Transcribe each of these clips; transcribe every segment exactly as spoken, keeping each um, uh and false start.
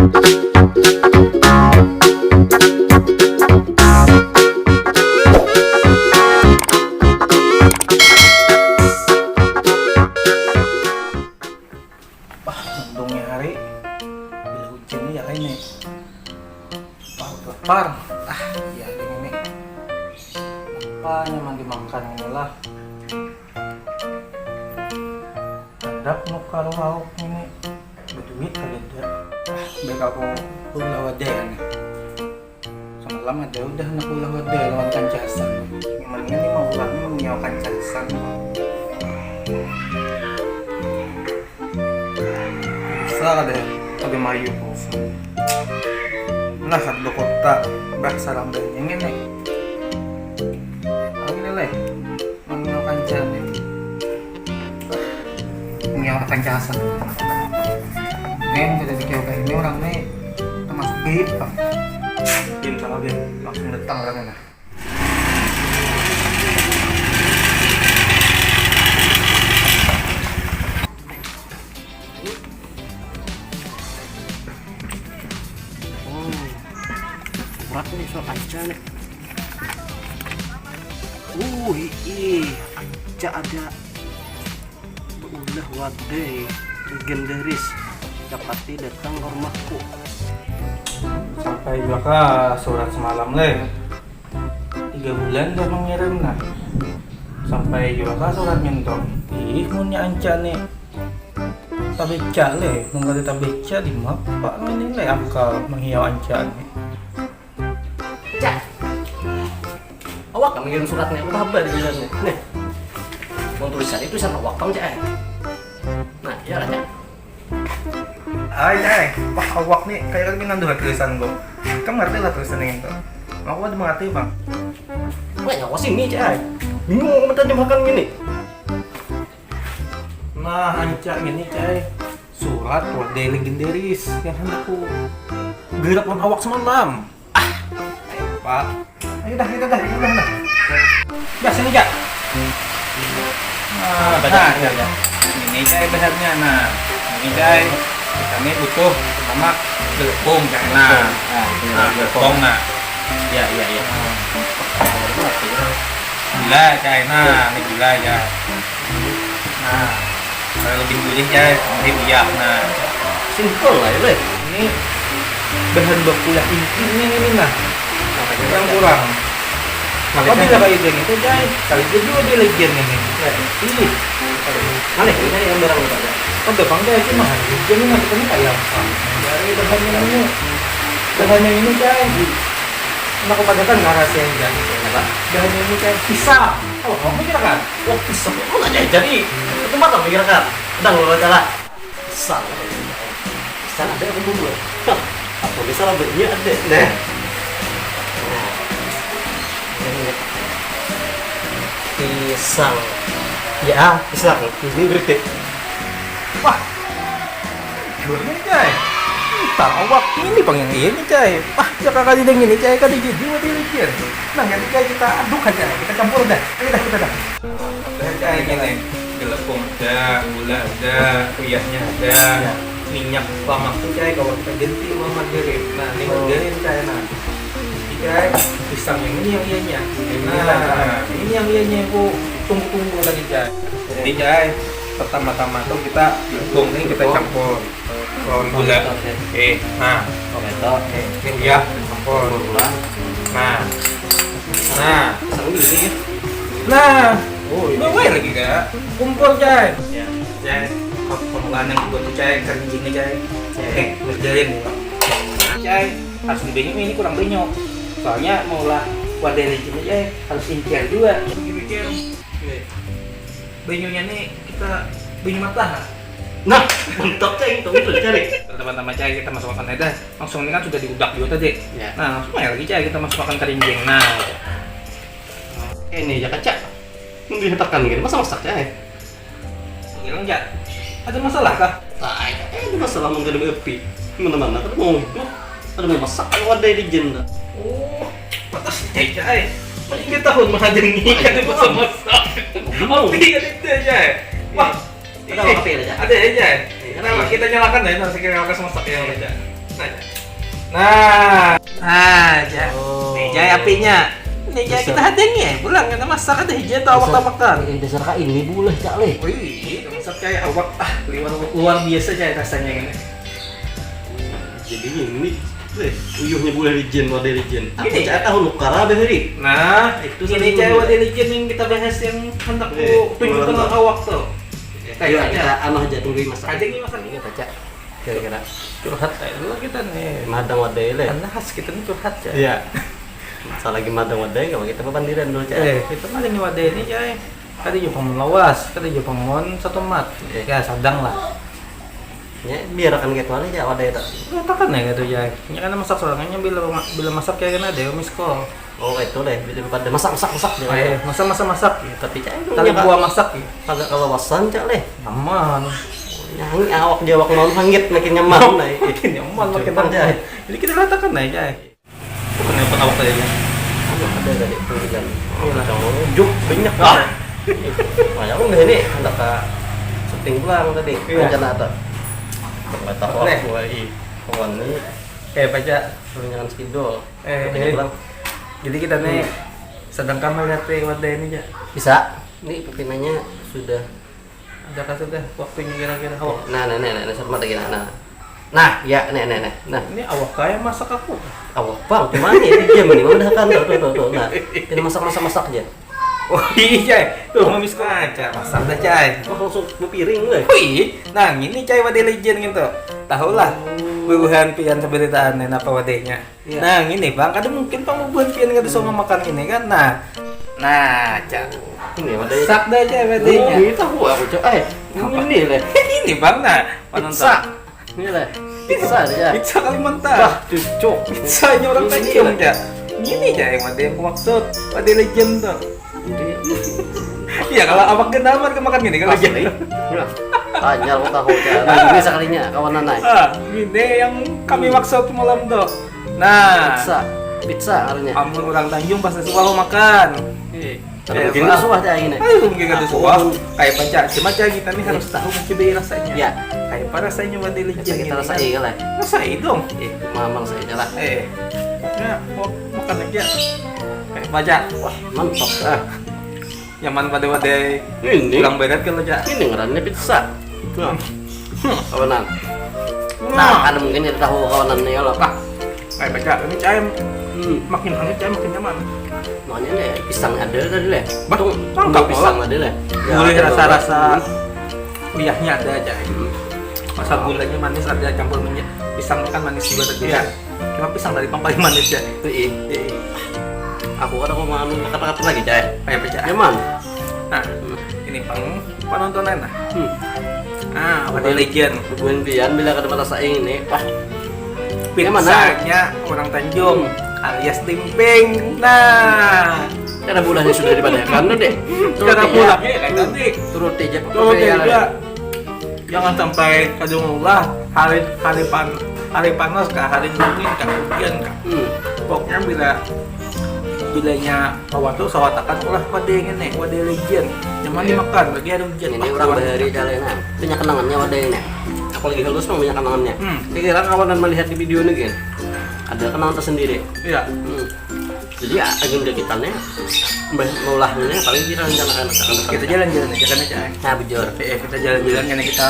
Wah, mendungnya hari. Bila hujan ya ini. Lapar, lapar. Ah, iya ini. Apa nyaman dimakan inilah. Ada nukar lauk ini. Berduit kali ada. Ah, baik aku pulang wadah ya nih. Semalam ada udah anak ulah wadah lawan kancasan. Memangnya ini mau ulang mengiau kancasan. Bisa kada ya, kada mayu pulsa. Nah, kada kota, bah sarang banyangan nih. Oke deh, leh. Mengiau kancasan nih. Mengiau kancasan. Nih, kada dikira kayak ini orang nih termasuk gaib, Pak. Gaib salah gaib, langsung datang orangnya. Nah. Oh, berat nih soal kaca nih. Uh, ih, anca ada. Ulah wadai legendaris, capati datang ke rumahku. Sampai juga surat semalam leh. Tiga bulan dah mengirim nah. Sampai juga surat minta. Ih, munnya anca nih. Tabeca leh, mun kada tabeca di mapa ini leh akal menghiau anca nih. Cak. Awak kami kirim suratnya, aku haba di dalamnya. Nih. Mau tulisan itu sama awak kamu, Cak. Nah, iya lah, Cak. Ay, ay, wah awak nih kayak lagi nanduh tulisan gue. Kamu ngerti lah tulisan yang itu. Aku ada mengerti bang. Makanya aku sini, Cak. Bingung aku menerjemahkan gini. Nah, ancak ini, Cak. Surat wadai legendaris yang hendak ku gerak lawan awak semalam. Ah, ayo, Pak. Ayo dah, ayo dah, ayo dah, dah. Dah, sini, Jak. Nah, nah, ya, ya. Ini, Cai, bahannya. Nah, ini, Cai. Kami butuh pertama gelepung, Cai. Nah, nah, nah, gelepung, nah. Ya, ya, ya. Nah. Gula, Cai. Nah, ini gula, Cai. Nah, kalau lebih gurih ya, ini uyah. Nah, simple lah ya, Leh. Ini bahan baku yang intinya ini nah. Yang kurang. Maka bila kayak gini tuh, Cai, kali dia juga dia legian ini. Pilih. Mana ini yang barang apa? Ada bang, Cai, cuma hari ini nanti kami kayak apa? Dari bahannya ini, bahannya ini, Cai. Nah, aku padakan rahasia yang jadi apa? Bahannya ini, Cai, pisang. Oh, kamu kira kan? Wah, pisang. Mana aja jadi? Itu mah kamu kira kan? Udah, nggak salah. Pisang. Pisang ada aku buat. Hah, aku bisa lah buatnya ada. Nah. Nah. Ini. Pisang. Ya, pisang. Ini berarti. Wah. Jualnya, Cai. Entah awak ini pang yang ini, Cai. Wah, ya kakak di ini, Cai, kada jadi buat ini, Cai. Nah, jadi, Cai, kita aduk aja, kita campur dah. Ayo dah, kita dah. Nah, Cai, ini gelepung ada, gula ada, uyahnya ada. Ya. Minyak lamak tuh, Cai, kalau kita ganti sama margarin. Nah, ini margarin, Cai, nah. Jadi, Cai, pisang yang ini yang iyanya. Nah, ini yang iyanya aku tunggu-tunggu tadi, Cai. Jadi, Cai, pertama-tama tuh kita gelepung nih, kita campur. Lawan gula. Oke. Eh, nah. Oke, toh. Eh, ini uyah, campur. Campur gula. Nah. Nah. Sama gini ya. Nah. Oh, iya. Udah wae lagi, Kak. Kumpul, Cai. Ya, Cai. Pengelolaan yang buat tuh, Cai, kering gini, Cai. Oke, ngerjain. Nah, Cai, harus dibenyok ini kurang benyok. Soalnya mau lah wadah licin, Cai, harus incer juga. Mikir-mikir. Oke. Banyunya nih kita banyu matah. Nah, mantap, Cai, itu itu cari. Teman-teman, Cai, kita masukkan aja dah. Langsung ini kan sudah diudak juga tadi. Ya. Nah, langsung aja lagi, Cai, kita masukkan kerinjing. Nah. Ini ya kaca. Mun dihatakan gini, masa masak, Cai? Bilang, Cai. Ada masalah kah? Tak ada, eh, ada masalah menggadam api. Mana-mana kan mau, ada mau masak, kalau ada di jenda. Oh, pantas, Cai, Cai. Paling dia tahun menghadangi, kada masak-masak. Api, ada, Cai. Wah. Ada apa ya, Cak? Ada ya, Cak. Iya. Nah, kita nyalakan ya, nah, sekira lekas masak ya, Cak. Nah, nah, ja. Oh. Nih, jai apinya. Nih, jai kita hadangi ya, pulang kita masak ada hijau atau awak makan. Eh, dasar kak ini boleh, Cak, leh. Wih, masak kayak awak, ah, luar, luar biasa, Cak, rasanya ini. Jadi ini, leh, uyuhnya boleh licin, wadah licin. Aku, Cak, tahu nukar ada hari. Nah, itu ini, Cak, wadah licin yang kita bahas yang hendak ku tunjukkan ke awak tuh. Ayo, kita anu aja, tungguin masak. Ada nih makan. Iya, Cak. Kira-kira curhat aja dulu kita nih. Madang wadai le. Karena khas kita nih curhat ya. Iya. Selagi madang wadai, kalau kita berpandiran dulu, Cak. Eh, kita mah ini wadai ini, Cai. Kada jua pang mun lawas, kada jua pang mun satumat. Eh. Ya, sadang lah. Ya, biarakan gitu aja, Cak, wadai itu. Katakan ya gitu, Cai. Ini kan masak sorangannya bila bila masak ya kan ada yang miss call. Oh, itu deh, bila pada masak, masak, masak, jangan. Eh, masak, masak, masak. Ya, tapi cai itu kali buah masak ya. Agak kelewasan, Cak, leh. Nyaman. Yang awak jawak mau hangit makin nyaman, nah. Makin nyaman, makin nyaman. Jadi kita ratakan aja. Bukan yang awak tadi ya. Ada tadi panggilan. Iya lah. Juk banyak lah. Banyak pun ini hendak ke syuting pulang tadi. Iya. Rencana apa? Nggak tahu. Kawan ini. Eh, baca. Jangan skidol. Eh, jadi kita nih sedangkan melihat wadai ini aja. Bisa. Ini pimpinnannya sudah. Ada kah sudah waktunya kira-kira awak? Nah, nah, nah, nah, nah, satu mata gini, nah. Nah, ya, nih, nih, nih. Nah. Ini awak kayak masak aku. Awak, Bang, gimana ini? Dia mending udah kan, tuh, tuh, tuh, tuh. Nah, ini masak, masak, masak aja. Oh iya, tuh habis kok aja masak dah, Cai. Oh, langsung berpiring, weh. Wih, nah ini cai wadai legend gitu. Tahulah, bubuhan pian seberitaan apa wadainya. Iya. Nah, ini Bang, kada mungkin pang bubuhan pian kada suka makan ini kan. Nah. Nah, Cak. Ini wadai. Masak dah, Cak, wadainya. Oh, ini tahu aku, Cak. Eh, ini leh. Ini Bang, nah, penonton. Pizza. Ini leh. Pizza aja. Pizza Kalimantan. Wah, cucuk. Pizzanya orang Tanjung, Cak. Ini aja yang wadai yang aku maksud. Wadai legend tuh. Iya, kalau awak kenal mah kemakan gini kalau asli. Nah, tanya aku tahu, Cak. Nah, ini sekalinya kawanan naik. Ah, ini yang kami maksud malam tuh. Nah, pizza, pizza artinya. Amun orang Tanjung pasti suah makan. Iya. Tapi mungkin suah, Cak, ini. Ayo, mungkin kada suah. Kayak apa, Cak? Cuma, Cak, kita nih harus tahu mencobai rasanya. Ya. Kayak apa rasanya wadai legend kita ini, rasai kan? Rasai lah. Rasai dong. Eh, mama rasai aja lah. Eh, ya, oh, makan aja. Kayak apa, Cak? Wah, mantap, ah. Nyaman pada wadai. Ini. Kurang berat kalau, Cak. Ini ngarannya pizza. Nah. Kawanan. Nah, ada mungkin kita tahu kawanan nih, ya, lah. Kayak apa, Cak? Ini cai makin hangat, cai makin nyaman. Makanya nih, pisang ada tadi, leh. Bah, pisang ada, leh. Boleh rasa-rasa kuliahnya ada aja. Masa gulanya manis ada campur minyak. Pisangnya kan manis juga tadi. Iya. Cuma pisang tadi pang paling manis ya. Iya. Aku kada mau makan kata-kata lagi, Cai. Kayak apa, Cak? Nyaman. Nah, ini pang penontonan nah. Hmm. Ah, apa di legend? Bubuhan pian bila kada merasa ini. Wah. Pizzanya orang Tanjung alias timping. Nah, kada bolehnya sudah dipadahakan tuh, Dek. Kada bolehnya kayak tadi. Turuti aja. Turuti aja. Jangan sampai kadung lah hari hari pan hari panas kah, hari dingin kah, hujan kah. Hmm. Pokoknya bila bilanya kawan tuh sawatakan ulah pada yang ini, pada hujan. Nyaman dimakan bagi hari hujan. Ini orang bahari jalan nah. Punya kenangannya pada ini. Apalagi halus mah punya kenangannya. Hmm. Kira-kira kawan dan melihat di video ini gini. Ada kenangan tersendiri. Iya. Hmm. Jadi agenda kita nih maulah ini paling kita rencanakan kita jalan-jalan aja kan aja. Nah, bujur. Eh, kita jalan-jalan karena kita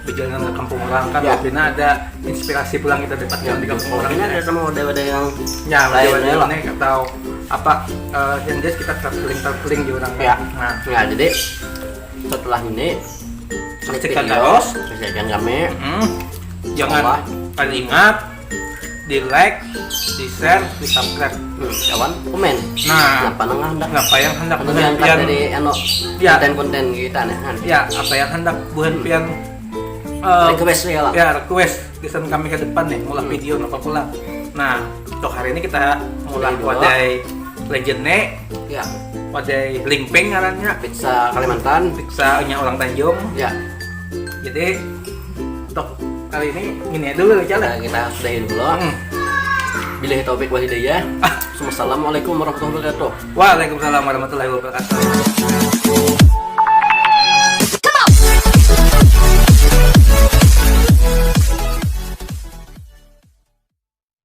berjalan ke kampung orang kan ya. Pina ada inspirasi pulang kita dapatkan di kampung orang. Ini ada sama wadah-wadah yang ya, lain wadah-wadah ya, nih atau apa eh, yang jelas kita traveling traveling di orang ya. Nah, ya jadi setelah ini saksikan terus kejadian kami. Jangan kalian ingat di like, di share, di subscribe. Hmm, kawan komen. Nah, apa nang hendak? Apa yang hendak buhan pian dari anu ya. Konten-konten kita nih kan. Ya, apa yang hendak buhan pian uh, request ya lah. Ya, request desain kami ke depan nih, mulai hmm. Video apa pula. Nah, untuk hari ini kita mulai wadai legend nih. Ya. Wadai limping ngarannya. Pizza Kalimantan. Pizza nya orang Tanjung. Ya. Jadi untuk kali ini gini dulu aja lah. Kita, kita sudahi dulu. Hmm. Billahi taufik wal hidayah. Assalamualaikum warahmatullahi wabarakatuh. Waalaikumsalam warahmatullahi wabarakatuh.